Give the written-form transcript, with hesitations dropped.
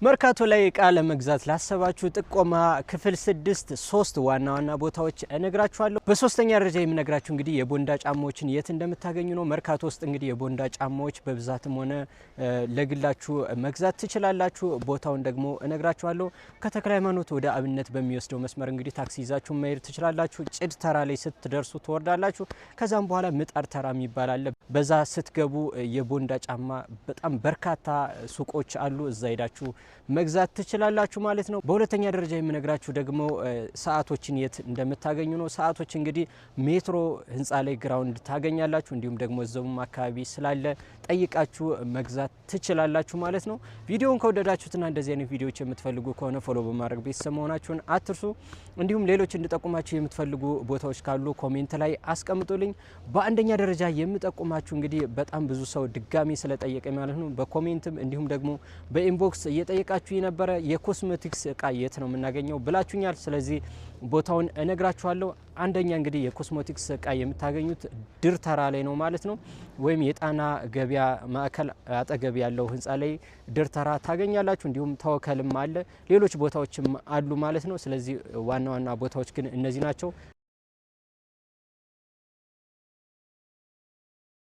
መርካቶ ላይ እቃ ለመግዛት ላሰባችሁ ጥቆማ ክፍል 6፣ 3 ዋና ዋና ቦታዎች እነግራችኋለሁ። በሶስተኛ ደረጃ የምነግራችሁ እንግዲህ የቦንዳ ጫማዎችን የት እንደምታገኙ ነው። መርካቶ ውስጥ እንግዲህ የቦንዳ ጫማዎች በብዛትም ሆነ ለግላችሁ መግዛት ትችላላችሁ። ቦታውን ደግሞ እነግራችኋለሁ። ከተክለ ሃይማኖት ወደ አብነት በሚወስደው መስመር እንግዲህ ታክሲ ይዛችሁ መሄድ ትችላላችሁ። ጭድ ተራ ላይ ስትደርሱ ትወርዳላችሁ። ከዛም በኋላ ምጣድ ተራ የሚባል አለ። በዛ ስትገቡ የቦንዳ ጫማ በጣም በርካታ ሱቆች አሉ። እዛ ሄዳችሁ መግዛት ትችላላችሁ ማለት ነው። በሁለተኛ ደረጃ የምነግራችሁ ደግሞ ሰዓቶችን የት እንደምታገኙ ነው። ሰዓቶች እንግዲህ ሜትሮ ህንፃ ላይ ግራውንድ ታገኛላችሁ። እንዲሁም ደግሞ እዛውም አካባቢ ስላለ ጠይቃችሁ መግዛት ትችላላችሁ ማለት ነው። ቪዲዮውን ከወደዳችሁትና እንደዚህ አይነት ቪዲዮዎች የምትፈልጉ ከሆነ ፎሎ በማድረግ ቤተሰብ መሆናችሁን አትርሱ። እንዲሁም ሌሎች እንድጠቁማችሁ የምትፈልጉ ቦታዎች ካሉ ኮሜንት ላይ አስቀምጡልኝ። በአንደኛ ደረጃ የምጠቁማችሁ እንግዲህ በጣም ብዙ ሰው ድጋሚ ስለጠየቀኝ ማለት ነው፣ በኮሜንትም እንዲሁም ደግሞ በኢንቦክስ እየጠየቃችሁ የነበረ የኮስሞቲክስ እቃ የት ነው የምናገኘው ብላችሁኛል። ስለዚህ ቦታውን እነግራችኋለሁ። አንደኛ እንግዲህ የኮስሞቲክስ እቃ የምታገኙት ድር ተራ ላይ ነው ማለት ነው። ወይም የጣና ገበያ ማዕከል አጠገብ ያለው ህንፃ ላይ ድር ተራ ታገኛላችሁ። እንዲሁም ተወከልም አለ፣ ሌሎች ቦታዎችም አሉ ማለት ነው። ስለዚህ ዋና ዋና ቦታዎች ግን እነዚህ ናቸው።